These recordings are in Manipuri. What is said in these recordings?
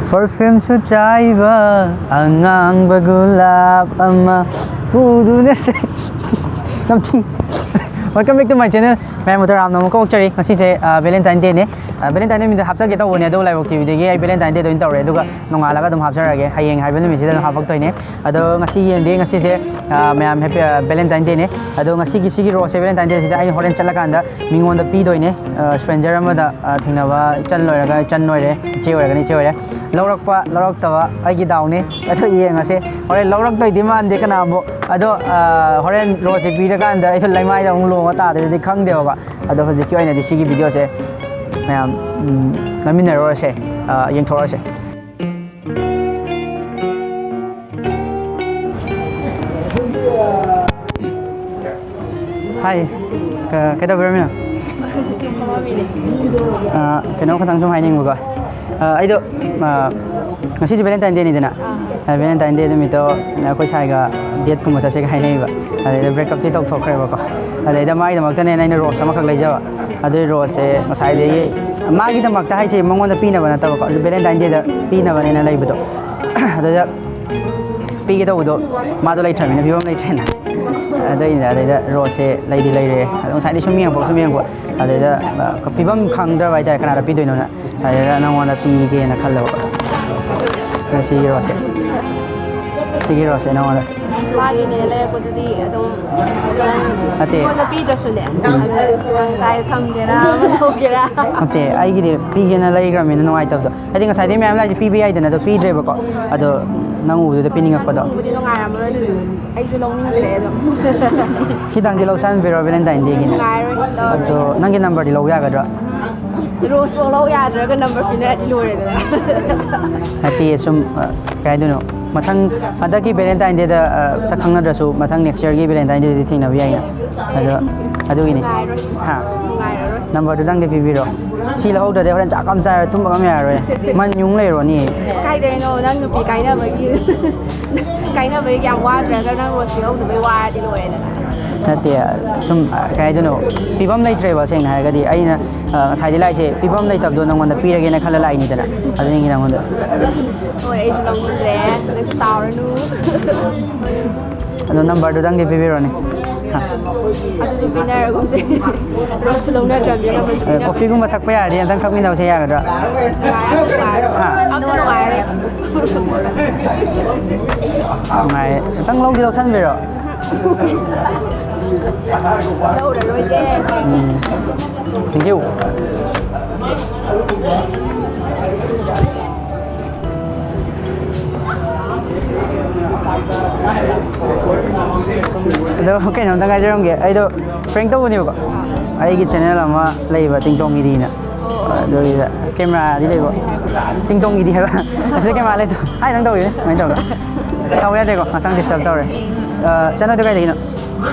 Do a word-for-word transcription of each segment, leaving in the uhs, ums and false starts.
Perfumeꯁꯨ ꯆꯥꯏꯕ ꯑꯉꯥꯡꯕ ꯒꯨꯂꯥꯞ ꯑꯃ ꯄꯨꯗꯨꯅ ꯆꯠ-, ꯅꯝꯊꯤ꯫ Welcome back to my channel. ꯃꯌꯥꯝꯕꯨ ꯇꯔꯥꯝꯅ ꯑꯃꯨꯛꯀ ꯑꯣꯛꯆꯔꯤ꯫ ꯉꯁꯤꯁꯦ, ꯑ, Valentine Dayꯅꯦ꯫ ꯑ, Valentine ꯅꯨꯃꯤꯠꯇ ꯍꯥꯞꯆꯒꯦ ꯇꯧꯕꯅꯦ, ꯑꯗꯣ ꯂꯥꯏꯕꯛ TVꯗꯒꯤ ꯑꯩ Valentine Dayꯗ ꯑꯣꯏꯅ ꯇꯧꯔꯦ, ꯑꯗꯨꯒ ꯅꯣꯡꯉꯥꯜꯂꯒ ꯑꯗꯨꯝ ꯍꯥꯞꯆꯔꯒꯦ꯫ ꯍꯌꯦꯡ ꯍꯥꯏꯕ ꯅꯨꯃꯤꯠꯁꯤꯗ ꯑꯗꯨꯝ ꯍꯥꯞꯄꯛꯇꯣꯏꯅꯦ꯫ ꯑꯗꯣ ꯉꯁꯤ ꯌꯦꯡꯗꯤ ꯉꯁꯤꯁꯦ, ꯑ, ꯃꯌꯥꯝ happy, ꯑ, Valentine Dayꯅꯦ꯫ ꯑꯗꯣ ꯉꯁꯤꯒꯤ ꯁꯤꯒꯤ roseꯁꯦ Valentine Dayꯁꯤꯗ ꯑꯩꯅ ꯍꯣꯔꯦꯟ ꯆꯠꯂꯀꯥꯟꯗ ꯃꯤꯉꯣꯟꯗ ꯄꯤꯗꯣꯏꯅꯦ꯫ ꯑ, stranger ꯑꯃꯗ, ꯑ, ꯊꯦꯡꯅꯕ ꯏꯆꯟ ꯑꯣꯏꯔꯒ ꯏꯆꯟ ꯑꯣꯏꯔꯦ, ꯏꯆꯦ ꯑꯣꯏꯔꯒꯅ ꯏꯆꯦ ꯑꯣꯏꯔꯦ꯫ ꯂꯧꯔꯛꯄ ꯂꯧꯔꯛꯇꯕ ꯑꯩꯒꯤ ꯗꯥꯎꯅꯤ꯫ ꯑꯗꯣ ꯌꯦꯡꯉꯁꯦ꯫ ꯍꯣꯔꯦꯟ ꯂꯧꯔꯛꯇꯣꯏꯗꯤ ꯃꯥꯟꯗꯦ ꯀꯅꯥ ꯑꯃꯨꯛ꯫ ꯑꯗꯣ, ꯑ, ꯍꯣꯔꯦꯟ roseꯁꯦ ꯄꯤꯔꯀꯥꯟꯗ ꯑꯩꯁꯨ ꯂꯩꯃꯥꯏꯗ ꯑꯃꯨꯛ ꯂꯣꯡꯉ ꯇꯥꯗꯣꯏꯔꯗꯤ ꯈꯪꯗꯦꯕꯀꯣ꯫ ꯑꯗꯣ ꯍꯧꯖꯤꯛꯀꯤ ꯑꯣꯏꯅꯗꯤ ꯁꯤꯒꯤ videoꯁꯦ ꯃꯌꯥꯝ, ꯎꯝ, ꯅꯝꯃꯤꯟꯅꯔꯨꯔꯁꯦ, ꯑ, ꯌꯦꯡꯊꯣꯛꯑꯁꯦ꯫ Hi, ꯀ-, ꯀꯩꯗꯧꯕꯤꯔꯝꯃꯤꯅꯣ? ꯑ, ꯀꯩꯅꯣ ꯈꯇꯪ ꯁꯨꯝ ꯍꯥꯏꯅꯤꯡꯕꯀꯣ꯫ ꯑ, ꯑꯩꯗꯣ, ꯑ, ꯉꯁꯤꯁꯦ Valentine Dayꯅꯤꯗꯅ? ꯑ, Valentine Day ꯅꯨꯃꯤꯠꯇꯣ ꯑꯩꯈꯣꯏ ꯁꯥꯏꯒ dateꯀꯨꯝꯕ ꯆꯠꯁꯦꯒ ꯍꯥꯏꯅꯩꯕ꯫ ꯑꯗꯩꯗ breakupꯇꯤ ꯇꯧꯊꯣꯛꯈ꯭ꯔꯦꯕꯀꯣ꯫ ꯑꯗꯩꯗ ꯃꯥꯒꯤꯗꯃꯛꯇꯅꯦꯅ ꯑꯩꯅ rose ꯑꯃꯈꯛ ꯂꯩꯖꯕ꯫ ꯑꯗꯨꯏ roseꯁꯦ ꯉꯁꯥꯏꯗꯒꯤ ꯃꯥꯒꯤꯗꯃꯛꯇ ꯍꯥꯏꯁꯦ ꯃꯉꯣꯟꯗ ꯄꯤꯅꯕ ꯅꯠꯇꯕꯀꯣ, Valentine Dayꯗ ꯄꯤꯅꯕꯅꯦꯅ ꯂꯩꯕꯗꯣ꯫ ꯑꯗꯨꯗ ꯄꯤꯒꯦ ꯇꯧꯕꯗꯣ ꯃꯥꯗꯣ ꯂꯩꯇ꯭ꯔꯕꯅꯤꯅ ꯄꯤꯐꯝ ꯂꯩꯇ꯭ꯔꯦꯅ꯫ ꯑꯗꯨꯏꯅꯦ, ꯑꯗꯩꯗ roseꯁꯦ ꯂꯩꯗꯤ ꯂꯩꯔꯦ꯫ ꯑꯗꯣ ꯉꯁꯥꯏꯗꯤ ꯁꯨꯝ ꯌꯦꯡꯉꯛꯄ, ꯁꯨꯝ ꯌꯦꯡꯉꯛꯄ꯫ ꯑꯗꯩꯗ, ꯑ, ꯄꯤꯐꯝ ꯈꯪꯗ꯭ꯔꯕ ꯍꯥꯏꯇꯥꯔꯦ, ꯀꯅꯥꯗ ꯄꯤꯗꯣꯏꯅꯣꯅ꯫ ꯑꯗꯩꯗ ꯅꯪꯉꯣꯟꯗ ꯄꯤꯒꯦꯅ ꯈꯜꯂꯕ꯫ ꯁꯤꯒꯤ roseꯁꯦ꯫ ꯁꯤꯒꯤ roseꯁꯦ ꯅꯪꯉꯣꯟꯗ꯫ ꯃꯥꯒꯤꯅꯦ ꯂꯩꯔꯛꯄꯗꯨꯗꯤ ꯑꯗꯨꯝ ꯅꯪ ꯅꯠꯇꯦ꯫ ꯑꯩꯉꯣꯟꯗ ꯄꯤꯗ꯭ꯔꯁꯨꯅꯦ, ꯑꯗꯨ ꯅꯪ ꯀꯥꯏꯗ ꯊꯝꯒꯦꯔꯥ, ꯑꯃ ꯇꯧꯒꯦꯔꯥ? ꯅꯠꯇꯦ, ꯑꯩꯒꯤꯗꯤ ꯄꯤꯒꯦꯅ ꯂꯩꯈ꯭ꯔꯕꯅꯤꯅ ꯅꯨꯡꯉꯥꯏꯇꯕꯗꯣ꯫ ꯍꯥꯏꯗꯤ ꯉꯁꯥꯏꯗꯩ ꯃꯌꯥꯝ ꯂꯥꯛꯏꯁꯦ ꯄꯤꯕ ꯌꯥꯏꯗꯅ, ꯑꯗꯣ ꯄꯤꯗ꯭ꯔꯦꯕꯀꯣ꯫ ꯑꯗꯣ ꯅꯪ ꯎꯕꯗꯨꯗ ꯄꯤꯅꯤꯡꯉꯛꯄꯗꯣ꯫ ꯅꯪ ꯎꯕꯗꯤ ꯅꯨꯡꯉꯥꯏꯔꯝꯃꯔꯣꯏ, ꯑꯗꯨꯁꯨ ꯑꯩꯁꯨ ꯂꯧꯅꯤꯡꯗ꯭ꯔꯦ ꯑꯗꯨꯝ꯫ ꯁꯤꯗꯪꯗꯤ ꯂꯧꯁꯟꯕꯤꯔꯣ Valentine Dayꯒꯤꯅꯦ꯫ ꯅꯨꯡꯉꯥꯏꯔꯣꯏ, ꯂꯧꯔꯣꯏ꯫ ꯑꯗꯣ ꯅꯪꯒꯤ numberꯗꯤ ꯂꯧꯕ ꯌꯥꯒꯗ꯭ꯔꯣ? Roseꯐꯥꯎ ꯂꯧ ꯌꯥꯗ꯭ꯔꯒ number ꯄꯤꯅꯔꯗꯤ ꯂꯣꯏꯔꯦꯗꯅ꯫ ꯍꯥꯏꯗꯤ ꯁꯨꯝ, ꯑ, ꯀꯩ ꯍꯥꯏꯗꯣꯏꯅꯣ? ꯃꯊꯪ ꯍꯟꯗꯛꯀꯤ Valentine Dayꯗ, ꯑ, ꯁꯛ ꯈꯪꯅꯗ꯭ꯔꯁꯨ ꯃꯊꯪ next yearꯒꯤ Valentine Dayꯗꯗꯤ ꯊꯦꯡꯅꯕ ꯌꯥꯏꯅ꯫ ꯑꯗꯣ ꯑꯗꯨꯒꯤꯅꯤ꯫ ꯅꯨꯡꯉꯥꯏꯔꯣꯏ꯫ ꯍꯥ? ꯅꯨꯡꯉꯥꯏꯔꯔꯣꯏ꯫ Numberꯗꯨꯗꯪꯗꯤ ꯄꯤꯕꯤꯔꯣ꯫ ꯁꯤ ꯂꯧꯍꯧꯗ꯭ꯔꯗꯤ ꯍꯣꯔꯦꯟ ꯆꯥꯛ ꯌꯥꯝ ꯆꯥꯔ ꯇꯨꯝꯕꯒ ꯑꯝ ꯌꯥꯔꯔꯣꯏ꯫ ꯃꯟ ꯌꯨꯡ ꯂꯩꯔꯨꯔꯅꯤ꯫ ꯀꯥꯏꯗꯩꯅꯣ? ꯅꯪ ꯅꯨꯄꯤ ꯀꯥꯏꯅꯕꯒꯤ, ꯀꯥꯏꯅꯕꯒꯤ ꯌꯥꯝ ꯋꯥꯗ꯭ꯔꯒ ꯅꯪ rose ꯄꯤꯍꯧꯗꯕꯩ ꯋꯥꯔꯗꯤ ꯂꯣꯏꯔꯦꯗꯅ꯫ ꯅꯠꯇꯦ, ꯁꯨꯝ, ꯀꯩ ꯍꯥꯏꯗꯣꯏꯅꯣ, ꯄꯤꯐꯝ ꯂꯩꯇ꯭ꯔꯦꯕ꯫ ꯁꯦꯡꯅ ꯍꯥꯏꯔꯒꯗꯤ ꯑꯩꯅ, ꯑ, ꯉꯁꯥꯏꯗꯤ ꯂꯥꯛꯏꯁꯦ ꯄꯤꯐꯝ ꯂꯩꯇꯕꯗꯣ ꯅꯪꯉꯣꯟꯗ ꯄꯤꯔꯒꯦꯅ ꯈꯜꯂ ꯂꯥꯛꯏꯅꯤꯗꯅ, ꯑꯗꯨꯅꯤ ꯅꯪꯉꯣꯟꯗ꯫ ꯍꯣꯏ, ꯑꯩꯁꯨ ꯂꯧꯅꯤꯡꯗ꯭ꯔꯦ꯫ ꯅꯪꯁꯨ ꯆꯥꯎꯔꯅꯨ꯫ ꯑꯗꯣ ꯅꯝꯕꯔꯗꯨꯗꯪꯗꯤ ꯄꯤꯕꯤꯔꯣꯅꯦ꯫ ꯍꯥ꯫ ꯑꯗꯨꯗꯤ ꯄꯤꯅꯔꯒꯨꯝꯁꯦ꯫ ꯔꯣꯁꯁꯨ ꯂꯧꯅꯗ꯭ꯔꯕꯅꯤꯅ ꯅꯝꯕꯔꯁꯨ ꯑ, ꯄꯤꯅꯕ꯫ ꯀꯣꯐꯤꯒꯨꯝꯕ ꯊꯛꯄ ꯌꯥꯔꯗꯤ ꯑꯝꯇꯪ ꯊꯛꯃꯤꯟꯅꯧꯁꯦ, ꯌꯥꯒꯗ꯭ꯔꯥ? ꯅꯨꯡꯉꯥꯏꯔꯦ, ꯅꯨꯡꯉꯥꯏꯔꯦ꯫ ꯍꯥ? ꯑꯝꯇ ꯅꯨꯡꯉꯥꯏꯔꯦ꯫ ꯅꯨꯡꯉꯥꯏꯔꯦ꯫ ꯑꯝꯇꯪ ꯂꯧꯗꯤ ꯂꯧꯁꯟꯕꯤꯔꯣ꯫ ꯂꯧꯔꯔꯣꯏꯒꯦ꯫ ꯎꯝ꯫ Thank you꯫ ꯑꯗꯣ ꯀꯩꯅꯣꯝꯇ ꯍꯥꯏꯖꯔꯝꯒꯦ꯫ ꯑꯩꯗꯣ prank ꯇꯧꯕꯅꯦꯕꯀꯣ꯫ ꯑꯩꯒꯤ channel ꯑꯃ ꯂꯩꯕ, ꯇꯤꯡꯇꯣꯡꯒꯤꯗꯤꯅ꯫ ꯑꯗꯨꯒꯤꯗ camera ꯗꯤ ꯂꯩꯕ꯫ ꯇꯤꯡꯇꯣꯡꯒꯤꯗꯤ ꯍꯥꯏꯕ꯫ ꯑꯁꯤꯗ camera ꯂꯩꯇꯕ꯫ ꯍꯥꯏ, ꯅꯪ ꯇꯧꯋꯤꯅꯦ꯫ ꯀꯃꯥꯏꯅ ꯇꯧꯕ? ꯁꯥꯎꯕ ꯌꯥꯗꯦꯀꯣ꯫ ꯉꯥꯛꯇꯪ disturb ꯇꯧꯔꯦ꯫ ꯑ, ꯆꯅꯣꯗꯣ ꯀꯥꯏꯗꯒꯤꯅꯣ?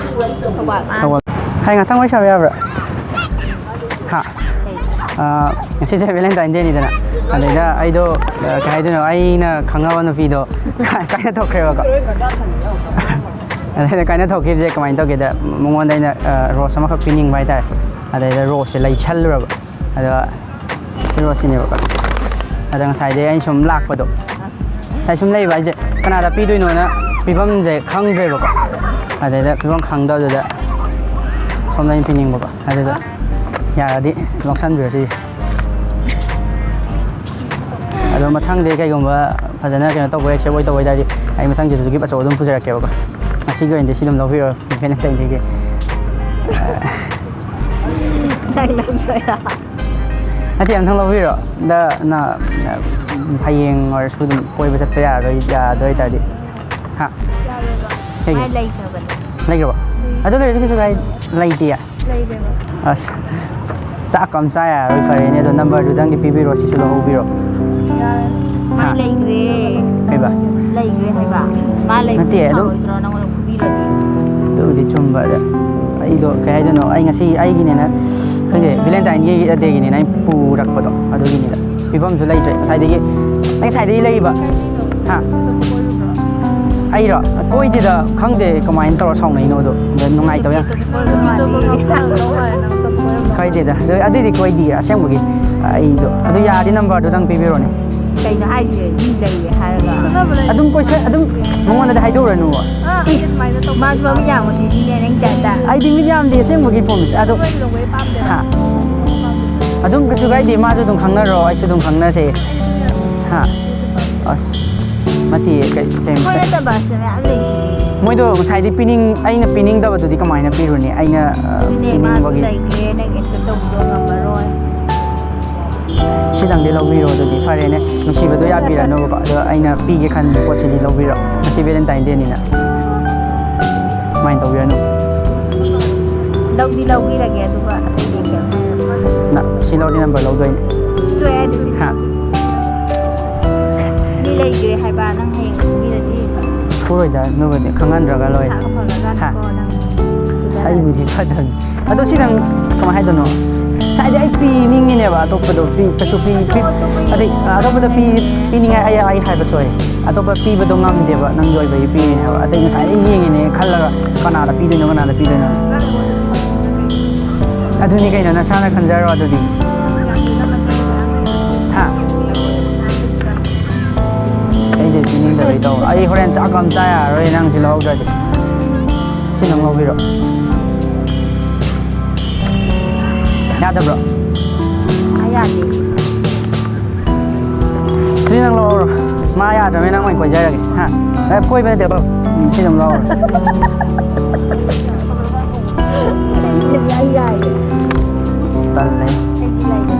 ꯊꯧꯕꯥꯜ꯫ ꯊꯧꯕꯥꯜ꯫ ꯍꯥꯏ, ꯉꯥꯛꯇꯪ ꯋꯥꯔꯤ ꯁꯥꯕ ꯌꯥꯕ꯭ꯔꯥ? ꯍꯥ? ꯑ, ꯉꯁꯤꯁꯦ Valentine Day ꯅꯤꯗꯅ꯫ ꯑꯗꯩꯗ ꯑꯩꯗꯣ, ꯑ, ꯀꯩ ꯍꯥꯏꯗꯣꯏꯅꯣ, ꯑꯩꯅ ꯈꯪꯅꯕ ꯅꯨꯄꯤꯗꯣ ꯀꯥꯏꯅ ꯊꯣꯛꯈ꯭ꯔꯦꯕꯀꯣ꯫ ꯑꯗꯩꯗ ꯀꯥꯏꯅ ꯊꯣꯛꯈꯤꯕꯁꯦ ꯀꯃꯥꯏꯅ ꯇꯧꯒꯦꯗ, ꯃꯉꯣꯟꯗ ꯑꯩꯅ, ꯑ, rose ꯑꯃꯈꯛ ꯄꯤꯅꯤꯡꯕ ꯍꯥꯏꯇꯥꯔꯦ꯫ ꯑꯗꯩꯗ rose ꯁꯦ ꯂꯩꯁꯜꯂꯨꯔꯕ꯫ ꯑꯗꯣ ꯍꯦꯔꯣꯁꯤꯅꯦꯕꯀꯣ꯫ ꯑꯗ ꯉꯁꯥꯏꯗꯩ ꯑꯩꯅ ꯁꯨꯝ ꯂꯥꯛꯄꯗꯣ, ꯉꯁꯥꯏ ꯁꯨꯝ ꯂꯩꯕ ꯍꯥꯏꯁꯦ ꯀꯅꯥꯗ ꯄꯤꯗꯣꯏꯅꯣꯅ ꯄꯤꯐꯝꯁꯦ ꯈꯪꯗ꯭ꯔꯦꯕꯀꯣ꯫ ꯑꯗꯩꯗ ꯄꯤꯐꯝ ꯈꯪꯗꯕꯗꯨꯗ ꯁꯣꯝꯗ ꯑꯩꯅ ꯄꯤꯅꯤꯡꯕꯀꯣ꯫ ꯑꯗꯨꯗ ꯌꯥꯔꯗꯤ ꯂꯧꯁꯟꯕꯤꯔꯣ ꯁꯤꯁꯦ꯫ ꯑꯗꯣ ꯃꯊꯪꯗꯤ ꯀꯩꯒꯨꯝꯕ ꯐꯖꯅ ꯀꯩꯅꯣ ꯇꯧꯕ, accept ꯑꯣꯏ ꯇꯧꯕ ꯑꯣꯏ ꯇꯥꯔꯗꯤ ꯑꯩ ꯃꯊꯪꯒꯤꯗꯁꯨ gift ꯑꯆꯧꯕ ꯑꯗꯨꯝ ꯄꯨꯖꯔꯛꯀꯦꯕꯀꯣ꯫ ꯉꯁꯤꯒꯤ ꯑꯣꯏꯅꯗꯤ ꯁꯤ ꯑꯗꯨꯝ ꯂꯧꯕꯤꯔꯣ꯫ ꯀꯩꯅꯣ ꯇꯧꯅꯤꯡꯉꯦ꯫ ꯅꯪ ꯂꯧꯗꯣꯏꯔꯥ? ꯅꯠꯇꯦ, ꯑꯝꯇꯪ ꯂꯧꯕꯤꯔꯣ꯫ ꯗ, ꯅ, ꯅ, ꯍꯌꯦꯡ ꯑꯣꯏꯔꯁꯨ ꯑꯗꯨꯝ ꯀꯣꯏꯕ ꯆꯠꯄ ꯌꯥꯔꯣꯏ, ꯌꯥꯗꯣꯏ ꯇꯥꯔꯗꯤ? ꯍꯥ? ꯌꯥꯔꯣꯏꯕ꯫ ꯀꯩꯒꯤ? ꯃꯥꯏ ꯂꯩꯇꯕꯅꯦ꯫ ꯂꯩꯈ꯭ꯔꯕꯣ? ꯎꯝ꯫ ꯑꯗꯨ ꯂꯩꯔꯗꯤ ꯀꯩꯁꯨ ꯀꯥꯏ-, ꯂꯩꯇꯤꯌꯦ? ꯂꯩꯔꯦꯕ꯫ ꯑꯁ, ꯆꯥꯛꯀ ꯑꯝ ꯆꯥ ꯌꯥꯔꯣꯏ꯫ ꯐꯔꯦꯅꯦ, ꯑꯗꯣ number ꯗꯨꯗꯪꯗꯤ ꯄꯤꯕꯤꯔꯣ, ꯁꯤꯁꯨ ꯂꯧꯍꯧꯕꯤꯔꯣ꯫ ꯌꯥꯔꯦ꯫ ꯍꯥ? ꯃꯥꯏ ꯂꯩꯈ꯭ꯔꯦ꯫ ꯀꯩꯕ? ꯂꯩꯈ꯭ꯔꯦ ꯍꯥꯏꯕ꯫ ꯃꯥ ꯂꯩꯕꯗꯤ ꯅꯠꯇꯦ, ꯑꯗꯨꯝ ꯐꯔꯣꯏꯗ꯭ꯔꯣ? ꯅꯉꯣꯟꯗ ꯐꯨꯕꯤꯔꯗꯤ? ꯑꯗꯨꯕꯨꯗꯤ ꯆꯨꯝꯕ꯫ ꯑꯗ ꯑꯩꯗꯣ ꯀꯩ ꯍꯥꯏꯗꯣꯏꯅꯣ, ꯑꯩ ꯉꯁꯤ ꯑꯩꯒꯤꯅꯦꯅ, ꯈꯪꯗꯦ, Valentine ꯒꯤ day ꯒꯤꯅꯦꯅ ꯑꯩ ꯄꯨꯔꯛꯄꯗꯣ ꯑꯗꯨꯒꯤꯅꯤꯗ꯫ ꯄꯤꯐꯝꯁꯨ ꯂꯩꯇ꯭ꯔꯦ ꯉꯁꯥꯏꯗꯒꯤ꯫ ꯅꯪ ꯉꯁꯥꯏꯗꯒꯤ ꯂꯩꯔꯤꯕ? ꯍꯥ? ꯑꯩꯔꯣ? ꯀꯣꯏꯗꯦꯗ, ꯈꯪꯗꯦ ꯀꯃꯥꯏꯅ ꯇꯧꯔ ꯁꯥꯎꯅꯩꯅꯣꯗꯣ, ꯑꯗ ꯅꯨꯡꯉꯥꯏꯇꯕ ꯌꯥꯝ꯫ ꯀꯥꯏꯗꯦꯗ, ꯑꯗꯨ, ꯑꯗꯨꯏꯗꯤ ꯀꯣꯏꯗꯤꯌꯦ ꯑꯁꯦꯡꯕꯒꯤ꯫ ꯑꯩꯗꯣ ꯑꯗꯨ ꯌꯥꯔꯗꯤ ꯅꯝꯕꯔꯗꯨꯗꯪ ꯄꯤꯕꯤꯔꯣꯅꯦ꯫ ꯀꯩꯅꯣ ꯍꯥꯏꯁꯦ? ꯃꯤ ꯂꯩꯌꯦ ꯍꯥꯏꯔꯒ꯫ ꯑꯗꯨꯝ ꯀꯣꯏꯁꯟ ꯑꯗꯨꯝ ꯃꯉꯣꯟꯗꯗꯤ ꯍꯥꯏꯗꯣꯛꯎꯔꯅꯨꯕ꯫ ꯃꯥꯁꯨ ꯃꯃꯤꯠ ꯌꯥꯝꯕꯁꯤꯗꯤꯅꯦ ꯅꯪ ꯇꯥꯏꯞꯇ꯫ ꯑꯩꯗꯤ ꯃꯤꯠ ꯌꯥꯝꯗꯦ ꯑꯁꯦꯡꯕꯒꯤ ꯄꯣꯝꯃꯤꯁꯦ ꯑꯗꯣ꯫ ꯍꯥ? ꯑꯗꯨꯝ ꯀꯩꯁꯨ ꯀꯥꯏꯗꯦ, ꯃꯥꯁꯨ ꯑꯗꯨꯝ ꯈꯪꯅꯔꯣ, ꯑꯩꯁꯨ ꯑꯗꯨꯝ ꯈꯪꯅꯁꯦ꯫ ꯍꯥ? ꯑꯁ, ꯅꯠꯇꯦ, ꯀꯩ, ꯀꯩ, ꯃꯣꯏ ꯅꯠꯇꯕ ꯑꯁꯤꯗ ꯃꯌꯥꯝ ꯂꯩꯁꯤꯗꯤ꯫ ꯃꯣꯏꯗꯣ ꯉꯁꯥꯏꯗꯤ ꯄꯤꯅꯤꯡ-, ꯑꯩꯅ ꯄꯤꯅꯤꯡꯗꯕꯗꯨꯗꯤ ꯀꯃꯥꯏꯅ ꯄꯤꯔꯨꯅꯤ? ꯑꯩꯅ, ꯑ, ꯑꯗꯨꯅꯦ, ꯃꯥꯁꯨ ꯄꯤꯅꯤꯡꯕꯒꯤ꯫ ꯂꯩꯈ꯭ꯔꯦ, ꯅꯪ accept ꯇꯧꯕꯗꯣ ꯉꯝꯃꯔꯣꯏ꯫ ꯁꯤꯗꯪꯗꯤ ꯂꯧꯕꯤꯔꯣ ꯑꯗꯨꯗꯤ꯫ ꯐꯔꯦꯅꯦ, ꯅꯨꯡꯁꯤꯕꯗꯣ ꯌꯥꯕꯤꯔꯅꯨꯕꯀꯣ, ꯑꯗꯣ ꯑꯩꯅ ꯄꯤꯒꯦ ꯈꯟꯕ ꯄꯣꯠꯁꯤꯗꯤ ꯂꯧꯕꯤꯔꯣ꯫ ꯉꯁꯤ Valentine Day ꯅꯤꯅ꯫ ꯁꯨꯃꯥꯏꯅ ꯇꯧꯕꯤꯔꯅꯨ꯫ ꯂꯧꯗꯤ ꯂꯧꯕꯤꯔꯒꯦ, ꯑꯗꯨꯒ ꯑꯇꯩꯗꯤ ꯀꯩꯝ ꯍꯥꯏꯔꯔꯣꯏ꯫ ꯅ-, ꯁꯤ ꯂꯧꯔꯗꯤ ꯅꯝꯕꯔ ꯂꯧꯗꯣꯏꯅꯦ꯫ ꯇꯣꯛꯑꯦ ꯑꯗꯨꯗꯤ꯫ ꯍꯥ? ꯃꯤ ꯂꯩꯈ꯭ꯔꯦ ꯍꯥꯏꯕ, ꯅꯪ ꯍꯌꯦꯡ ꯐꯨꯕꯤꯔꯗꯤ? ꯐꯨꯔꯣꯏꯗ, ꯑꯗꯨꯕꯨꯗꯤ ꯈꯪꯍꯟꯗ꯭ꯔꯒ ꯂꯣꯏꯔꯦ꯫ ꯅꯁꯥꯒ ꯐꯒ꯭ꯔꯖꯥꯠꯅꯤꯀꯣ ꯍꯥ? ꯅꯪ꯫ ꯑꯩꯕꯨꯗꯤ ꯐꯖꯅꯤ꯫ ꯑꯗꯣ ꯁꯤ ꯅꯪ ꯀꯃꯥꯏꯅ ꯍꯥꯏꯗꯣꯏꯅꯣ? ꯍꯥꯏꯗꯤ ꯑꯩ ꯄꯤꯅꯤꯡꯉꯤꯅꯦꯕ, ꯑꯇꯣꯞꯄꯗꯣ ꯄꯤ-, ꯀꯩꯁꯨ ꯄꯤ-, ꯄꯤ-, ꯑꯇꯣꯞꯄ ꯑꯇꯩ, ꯌꯦꯡꯉꯣ꯫ ꯑꯇꯣꯞꯄꯗ ꯄꯤ-, ꯄꯤꯅꯤꯡꯉꯥꯏ ꯑꯩ, ꯑꯩ ꯍꯥꯏꯕ ꯁꯣꯏ꯫ ꯑꯇꯣꯞꯄ ꯄꯤꯕꯗꯣ ꯉꯝꯗꯦꯕ, ꯅꯪꯒꯤ ꯑꯣꯏꯕꯒꯤ ꯄꯤꯔꯤꯅꯦ ꯍꯥꯏꯕ꯫ ꯑꯇꯩ ꯉꯁꯥꯏꯗꯩ ꯌꯦꯡꯉꯤꯅꯦ ꯈꯜꯂꯒ ꯀꯅꯥꯗ ꯄꯤꯗꯣꯏꯅꯣ, ꯀꯅꯥꯗ ꯄꯤꯗꯣꯏꯅꯣ? ꯑꯗꯨꯅꯤ ꯀꯩꯅꯣ, ꯅꯁꯥꯅ ꯈꯟꯖꯔꯣ ꯑꯗꯨꯗꯤ꯫ ꯍꯥ? ꯑꯩꯁꯦ ꯄꯤꯅꯤꯡꯗꯕꯩ ꯇꯧꯕ꯫ ꯑꯩ ꯍꯣꯔꯦꯟ ꯆꯥꯛꯀ ꯑꯝ ꯆꯥ ꯌꯥꯔꯔꯣꯏ ꯅꯪ ꯁꯤ ꯂꯧꯍꯧꯗ꯭ꯔꯗꯤ꯫ ꯁꯤ ꯅꯪ ꯂꯧꯕꯤꯔꯣ꯫ ꯌꯥꯗꯕ꯭ꯔꯣ? ꯃꯥ ꯌꯥꯗꯦ꯫ ꯁꯤ ꯅꯪ ꯂꯧꯍꯧꯔꯣ꯫ ꯃꯥ ꯌꯥꯗ꯭ꯔꯕꯅꯤꯅ ꯅꯪ ꯑꯣꯏꯅ ꯀꯣꯏꯖꯔꯒꯦ꯫ ꯍꯥ? ꯑꯦ, ꯀꯣꯏꯕ ꯅꯠꯇꯦ, ꯂꯧ꯫ ꯎꯝ, ꯁꯤ ꯑꯗꯨꯝ ꯂꯧꯍꯧꯔꯣ꯫ ꯑꯩ ꯌꯥꯏꯌꯦ꯫ ꯇꯜꯂꯦ꯫ ꯑꯩꯗꯤ ꯂꯩꯌꯦ꯫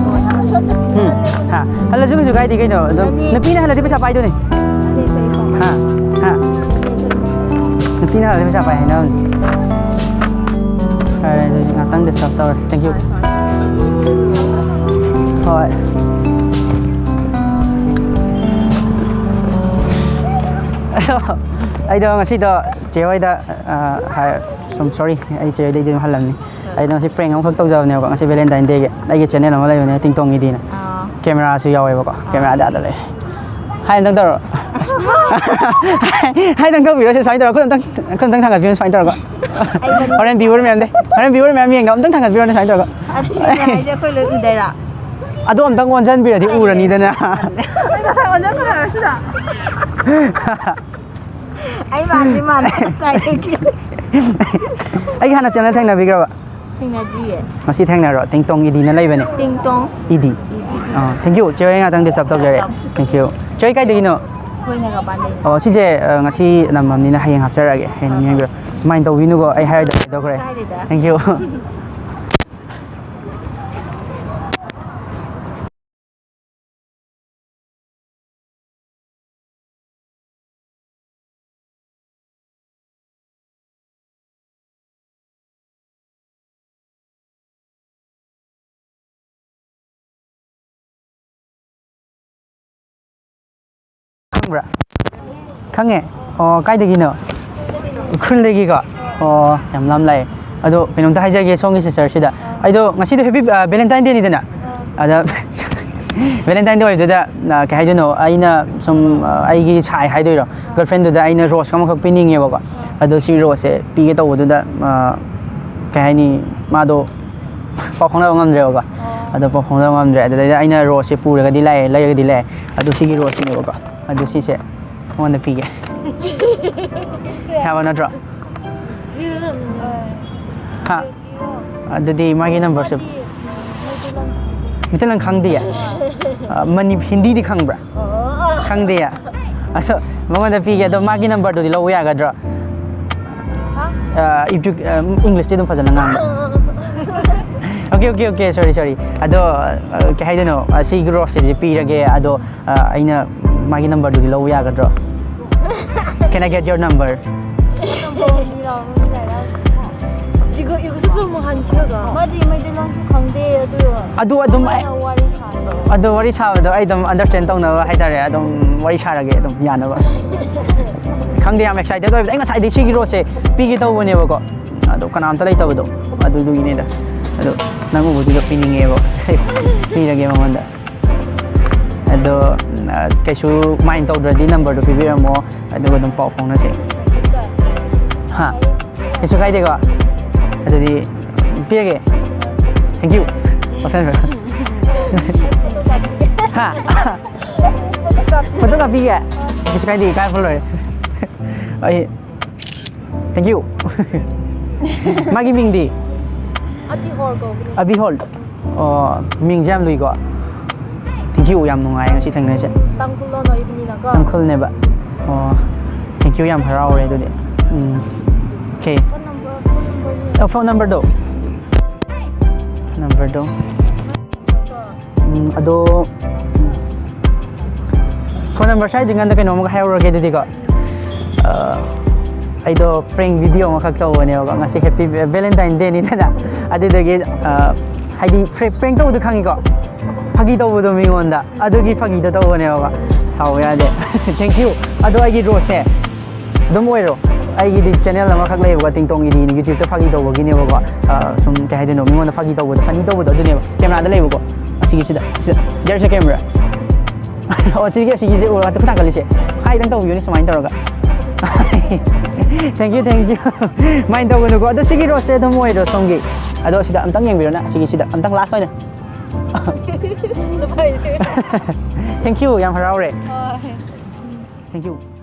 ꯎꯝ꯫ ꯍꯥ? ꯍꯜꯂꯁꯨ ꯀꯩꯁꯨ ꯀꯥꯏꯗꯦ ꯀꯩꯅꯣ꯫ ꯑꯗꯨꯝ ꯅꯨꯄꯤꯅ ꯍꯜꯂꯗꯤ ꯄꯩꯁꯥ ꯄꯥꯏꯗꯣꯏꯅꯦ꯫ ꯍꯥ? ꯍꯥ? ꯅꯨꯄꯤꯅ ꯍꯜꯂꯗꯤ ꯄꯩꯁꯥ ꯄꯥꯏ ꯍꯥꯏꯅꯕꯅꯦ꯫ ꯐꯔꯦ, ꯑꯗꯨꯗꯤ ꯉꯥꯛꯇꯪ disturb ꯇꯧꯔꯦ꯫ Thank you꯫ ꯍꯣꯏ꯫ ꯑꯩꯗꯣ ꯉꯁꯤꯗꯣ ꯆꯦ ꯍꯣꯏꯗ, ꯑ, ꯍꯥꯏ-, ꯁꯨꯝ sorry, ꯑꯩ ꯆꯦ ꯍꯣꯏꯗꯩꯗꯤ ꯑꯗꯨꯝ ꯍꯜꯂꯝꯅꯤ꯫ ꯑꯩꯗꯣ ꯉꯁꯤ prank ꯑꯃꯈꯛ ꯇꯧꯖꯕꯅꯦꯕꯀꯣ, ꯉꯁꯤ Valentine Day ꯒꯤ꯫ ꯑꯩꯒꯤ channel ꯑꯃ ꯂꯩꯕꯅꯦ, ꯇꯤꯡꯇꯣꯡꯒꯤꯗꯤꯅ꯫ ꯑꯥ꯫ Camera ꯁꯨ ꯌꯥꯎꯋꯦꯕꯀꯣ, ꯑꯥ꯫ Camera ꯗꯤ ꯑꯥꯗ ꯂꯩ꯫ ꯍꯥꯏ ꯑꯝꯇꯪ ꯇꯧꯔꯣ꯫ ꯍꯥꯏꯗꯪ ꯀꯛꯄꯤꯔꯣꯁꯦ, ꯁꯨꯃꯥꯏꯅ ꯇꯧꯔꯒ ꯈꯨꯠ ꯑꯝꯇꯪ, ꯈꯨꯠ ꯑꯝꯇꯪ ꯊꯥꯡꯒꯠꯄꯤꯔꯣ, ꯁꯨꯃꯥꯏꯅ ꯇꯧꯔꯒ꯫ ꯍꯣꯔꯦꯟ viewer ꯃꯌꯥꯝꯗ, ꯍꯣꯔꯦꯟ viewer ꯃꯌꯥꯝ ꯌꯦꯡꯅꯕ ꯑꯝꯇꯪ ꯊꯥꯡꯒꯠꯄꯤꯔꯣꯅꯦ, ꯁꯨꯃꯥꯏꯅ ꯇꯧꯔꯒ꯫ ꯑꯗꯨꯅꯦ ꯍꯥꯏꯁꯦ, ꯑꯩꯈꯣꯏ ꯂꯣꯏ ꯎꯗꯣꯏꯔꯥ? ꯑꯗꯣ ꯑꯝꯇꯪ ꯑꯣꯟꯁꯤꯟꯕꯤꯔꯗꯤ ꯎꯔꯅꯤꯗꯅ꯫ ꯑꯩ ꯃꯥꯟꯗꯤ ꯃꯥꯟꯂꯦ, ꯉꯁꯥꯏꯗꯒꯤ꯫ ꯑꯩꯒꯤ ꯍꯥꯟꯅ channel ꯊꯦꯡꯅꯕꯤꯈ꯭ꯔꯕ? ꯊꯦꯡꯅꯗ꯭ꯔꯤꯌꯦ꯫ ꯉꯁꯤ ꯊꯦꯡꯅꯔꯣ? ꯇꯤꯡꯇꯣꯡ ꯏꯗꯤꯅ ꯂꯩꯕꯅꯦ꯫ ꯇꯤꯡꯇꯣꯡ ꯏꯗꯤ꯫ ꯏꯗꯤ꯫ ꯑꯥ, thank you꯫ ꯆꯦ ꯍꯣꯏ ꯉꯥꯛꯇꯪ disturb ꯇꯧꯖꯔꯦ꯫ Welcome꯫ Thank you꯫ ꯆꯦ ꯍꯣꯏ ꯀꯥꯏꯗꯒꯤꯅꯣ? ꯑꯩꯈꯣꯏ ꯅꯒꯥꯄꯥꯟꯗꯩꯅꯦ꯫ ꯑꯣ, ꯁꯤꯁꯦ, ꯑ, ꯉꯁꯤ ꯅꯝꯃꯝꯅꯤꯅ ꯍꯌꯦꯡ ꯍꯥꯞꯆꯔꯛꯑꯒꯦ꯫ ꯍꯌꯦꯡ ꯑꯥ, ꯅꯤꯡꯁꯤꯡꯕꯤꯔꯣ꯫ ꯑꯥ꯫ ꯀꯃꯥꯏꯅ ꯇꯧꯕꯤꯅꯨꯀꯣ? ꯑꯩ ꯍꯥꯏꯔꯣꯏꯗꯕ ꯍꯥꯏꯗꯣꯛꯈ꯭ꯔꯦ꯫ ꯀꯥꯏꯗꯦꯗ꯫ Thank you꯫ ꯈꯪꯕ꯭ꯔꯥ? ꯈꯪꯉꯦ? ꯑꯣ, ꯀꯥꯏꯗꯒꯤꯅꯣ? ꯎꯈ꯭ꯔꯨꯜꯗꯒꯤꯀꯣ? ꯑꯣ, ꯌꯥꯝ ꯂꯥꯝ ꯂꯥꯛꯑꯦ꯫ ꯑꯗꯣ ꯀꯩꯅꯣꯝꯇ ꯍꯥꯏꯖꯒꯦ ꯁꯣꯝꯒꯤ sister ꯁꯤꯗ꯫ ꯑꯩꯗꯣ ꯉꯁꯤꯗꯣ happy, ꯑ, Valentine Dayꯅꯤꯗꯅ? ꯑꯗ Valentine Day ꯑꯣꯏꯕꯗꯨꯗ, ꯑ, ꯀꯩ ꯍꯥꯏꯗꯣꯏꯅꯣ? ꯑꯩꯅ ꯁꯨꯝ, ꯑ, ꯑꯩꯒꯤ ꯁꯥꯏ ꯍꯥꯏꯗꯣꯏꯔꯣ? Girlfriendꯗꯨꯗ ꯑꯩꯅ rose ꯑꯃꯈꯛ ꯄꯤꯅꯤꯡꯉꯦꯕꯀꯣ꯫ ꯑꯗꯣ ꯁꯤ roseꯁꯦ ꯄꯤꯒꯦ ꯇꯧꯕꯗꯨꯗ, ꯑ, ꯀꯩ ꯍꯥꯏꯅꯤ? ꯃꯥꯗꯣ ꯄꯥꯎ ꯐꯥꯎꯅꯕ ꯉꯝꯗ꯭ꯔꯦꯕꯀꯣ꯫ ꯑꯗꯣ ꯄꯥꯎ ꯐꯥꯎꯅꯕ ꯉꯝꯗ꯭ꯔꯦ꯫ ꯑꯗꯨꯗꯩꯗ ꯑꯩꯅ roseꯁꯦ ꯄꯨꯔꯒꯗꯤ ꯂꯥꯛꯑꯦ, ꯂꯩꯔꯒꯗꯤ ꯂꯥꯛꯑꯦ꯫ ꯑꯗꯣ ꯁꯤꯒꯤ roseꯁꯤꯅꯦꯕꯀꯣ꯫ ꯑꯗꯨ ꯁꯤꯁꯦ ꯃꯉꯣꯟꯗ ꯄꯤꯒꯦ꯫ ꯌꯥꯕ ꯅꯠꯇ꯭ꯔꯣ? ꯍꯥ? ꯑꯗꯨꯗꯤ ꯃꯥꯒꯤ numberꯁꯦ꯫ ꯃꯩꯇꯩꯂꯣꯟ ꯈꯪꯗꯤꯌꯦ? ꯑ, ꯃꯅꯤ-, ꯍꯤꯟꯗꯤꯗꯤ ꯈꯪꯕ꯭ꯔꯥ? ꯈꯪꯗꯤꯌꯦ? ꯑꯗꯣ ꯃꯉꯣꯟꯗ ꯄꯤꯒꯦ꯫ ꯑꯗꯣ ꯃꯥꯒꯤ numberꯗꯨꯗꯤ ꯂꯧꯕ ꯌꯥꯒꯗ꯭ꯔꯣ? ꯑ, ꯏꯕ꯭ꯔꯤ-, ꯑ, Englishꯇꯤ ꯑꯗꯨꯝ ꯐꯖꯅ ꯉꯥꯡꯕ꯫ Okay, okay, okay, sorry, sorry꯫ ꯑꯗꯣ, ꯑ, ꯀꯩ ꯍꯥꯏꯗꯣꯏꯅꯣ? ꯑ, ꯁꯤꯒꯤ roseꯁꯤꯗꯤ ꯄꯤꯔꯒꯦ꯫ ꯑꯗꯣ, ꯑ, ꯑꯩꯅ ꯃꯥꯒꯤ numberꯗꯨꯗꯤ ꯂꯧꯕ ꯌꯥꯒꯗ꯭ꯔꯣ? Can I get your number? Number ꯃꯤ ꯂꯥꯎ, ꯃꯤ ꯂꯥꯏ ꯂꯥꯎ꯫ ꯖꯤꯒꯣ ꯏꯒꯣ ꯁꯨ ꯃꯣꯍꯟ ꯁꯤꯒ꯫ ꯃꯥꯗꯤ ꯃꯩꯇꯩꯂꯣꯟꯁꯨ ꯈꯪꯗꯦ, ꯑꯗꯨ ꯑꯗꯨ ꯑꯗꯨꯝ ꯑꯩ ꯃꯥꯅ ꯋꯥꯔꯤ ꯁꯥꯔꯦ꯫ ꯑꯗꯣ ꯋꯥꯔꯤ ꯁꯥꯕꯗꯣ ꯑꯩ ꯑꯗꯨꯝ understand ꯇꯧꯅꯕ ꯍꯥꯏꯇꯥꯔꯦ, ꯑꯗꯨꯝ ꯋꯥꯔꯤ ꯁꯥꯔꯒꯦ ꯑꯗꯨꯝ ꯌꯥꯅꯕ꯫ ꯈꯪꯗꯦ, ꯌꯥꯝ excited ꯑꯣꯏꯕꯗ ꯑꯩ ꯉꯁꯥꯏꯗꯩ ꯁꯤꯒꯤ roseꯁꯦ ꯄꯤꯒꯦ ꯇꯧꯕꯅꯦꯕꯀꯣ, ꯑꯗꯣ ꯀꯅꯥꯝꯇ ꯂꯩꯇꯕꯗꯣ, ꯑꯗꯨꯗꯨꯒꯤꯅꯤꯗ꯫ ꯑꯗꯣ ꯅꯪ ꯎꯕꯗꯨꯗ ꯄꯤꯅꯤꯡꯉꯦꯕ꯫ ꯄꯤꯔꯒꯦ ꯃꯉꯣꯟꯗ꯫ ꯑꯗꯣ ꯑ, ꯀꯩꯁꯨ ꯃꯥꯏꯟ ꯇꯧꯗ꯭ꯔꯗꯤ ꯅꯝꯕꯔꯗꯣ ꯄꯤꯕꯤꯔꯝꯃꯣ, ꯑꯗꯨꯒ ꯑꯗꯨꯝ ꯄꯥꯎ ꯐꯥꯎꯅꯁꯦ꯫ ꯍꯥ? ꯀꯩꯁꯨ ꯀꯥꯏꯗꯦꯀꯣ? ꯑꯗꯨꯗꯤ ꯄꯤꯔꯒꯦ꯫ Thank you. ꯍꯥ? ꯐꯣꯇꯣ ꯀꯥꯞꯄꯤꯒꯦ? ꯀꯩꯁꯨ ꯀꯥꯏꯗꯦ, ꯏꯀꯥꯏꯕ ꯂꯣꯏꯔꯦ꯫ ꯑꯩ Thank you. ꯃꯥꯒꯤ ꯃꯤꯡꯗꯤ? ꯑꯕꯤꯍꯣꯜ ꯀꯧꯕꯅꯦ꯫ ꯑꯕꯤꯍꯣꯜ꯫ ꯑꯣ, ꯃꯤꯡꯁꯦ ꯌꯥꯝ ꯂꯨꯏꯀꯣ꯫ Thank you, ꯌꯥꯝ ꯅꯨꯡꯉꯥꯏ ꯉꯁꯤ ꯊꯦꯡꯅꯔꯤꯁꯦ꯫ ꯇꯥꯡꯈꯨꯜ ꯂꯣꯟ ꯑꯣꯏꯕꯅꯤꯅꯀꯣ꯫ ꯇꯥꯡꯈꯨꯜꯅꯦꯕ꯫ ꯑꯣ, thank you, ꯌꯥꯝ ꯍꯔꯥꯎꯔꯦ ꯑꯗꯨꯗꯤ꯫ Um, okay. Phone number, phone ꯅꯝꯕꯔꯅꯤ꯫ ꯑ, ꯐꯣꯟ ꯅꯝꯕꯔꯗꯣ? ꯅꯝꯕꯔꯗꯣ? ꯎꯝ, ꯑꯗꯣ, ꯐꯣꯟ ꯅꯝꯕꯔ ꯁꯥꯏꯗ꯭ꯔꯤꯀꯥꯟꯗ ꯀꯩꯅꯣꯝꯃꯒ ꯍꯥꯏꯍꯧꯔꯒꯦ ꯑꯗꯨꯗꯤꯀꯣ꯫ ꯑ, ꯑꯩꯗꯣ prank video ꯑꯃꯈꯛ ꯇꯧꯕꯅꯦꯕꯀꯣ꯫ ꯉꯁꯤ Happy Valentine Day ꯅꯤꯗꯅ꯫ ꯑꯗꯨꯗꯒꯤ, ꯑ, ꯍꯥꯏꯗꯤ prank ꯇꯧꯕꯗꯣ ꯈꯪꯉꯤꯀꯣ? ꯐꯥꯒꯤ ꯇꯧꯕꯗꯣ ꯃꯤꯉꯣꯟꯗ꯫ ꯑꯗꯨꯒꯤ ꯐꯥꯒꯤꯗꯣ ꯇꯧꯕꯅꯦꯕꯀꯣ꯫ ꯁꯥꯎꯕ ꯌꯥꯗꯦ꯫ Thank you꯫ ꯑꯗꯣ ꯑꯩꯒꯤ ꯔꯣꯁꯁꯦ ꯑꯗꯨꯝ ꯑꯣꯏꯔꯣ꯫ ꯑꯩꯒꯤꯗꯤ channel ꯑꯃꯈꯛ ꯂꯩꯌꯦꯕꯀꯣ, ꯇꯤꯡꯇꯣꯡ ꯏꯗꯤꯅ YouTube-ꯇ ꯐꯥꯒꯤ ꯇꯧꯕꯒꯤꯅꯦꯕꯀꯣ꯫ ꯑ, ꯁꯨꯝ ꯀꯩ ꯍꯥꯏꯗꯣꯏꯅꯣ, ꯃꯤꯉꯣꯟꯗ ꯐꯥꯒꯤ ꯇꯧꯕꯗꯣ, funny ꯇꯧꯕꯗꯣ ꯑꯗꯨꯅꯦꯕ꯫ Camera-ꯗ ꯂꯩꯕꯀꯣ꯫ ꯑꯁꯤꯒꯤꯁꯤꯗ, ꯁꯤꯗ꯫ There's a camera꯫ ꯑꯣ, ꯁꯤꯒꯤ, ꯑꯁꯤꯒꯤꯁꯦ ꯎꯔꯒ ꯈꯨꯠ ꯊꯥꯡꯒꯠꯂꯤꯁꯦ꯫ ꯈꯥꯏꯗꯪ ꯇꯧꯕꯤꯌꯨꯅꯦ ꯁꯨꯃꯥꯏꯅ ꯇꯧꯔꯒ꯫ Thank you, thank you꯫ ꯃꯥꯏꯅ ꯇꯧꯒꯅꯨꯀꯣ꯫ ꯑꯗꯣ ꯁꯤꯒꯤ ꯔꯣꯁꯁꯦ ꯑꯗꯨꯝ ꯑꯣꯏꯔꯣ ꯁꯣꯝꯒꯤ꯫ ꯑꯗꯣ ꯁꯤꯗ ꯑꯝꯇꯪ ꯌꯦꯡꯕꯤꯔꯣꯅꯦ, ꯁꯤꯒꯤ ꯁꯤꯗ ꯑꯝꯇꯪ last ꯑꯣꯏꯅ꯫ Thank you, ꯌꯥꯝ ꯍꯔꯥꯎꯔꯦ꯫ ꯍꯣꯏ꯫ Thank you꯫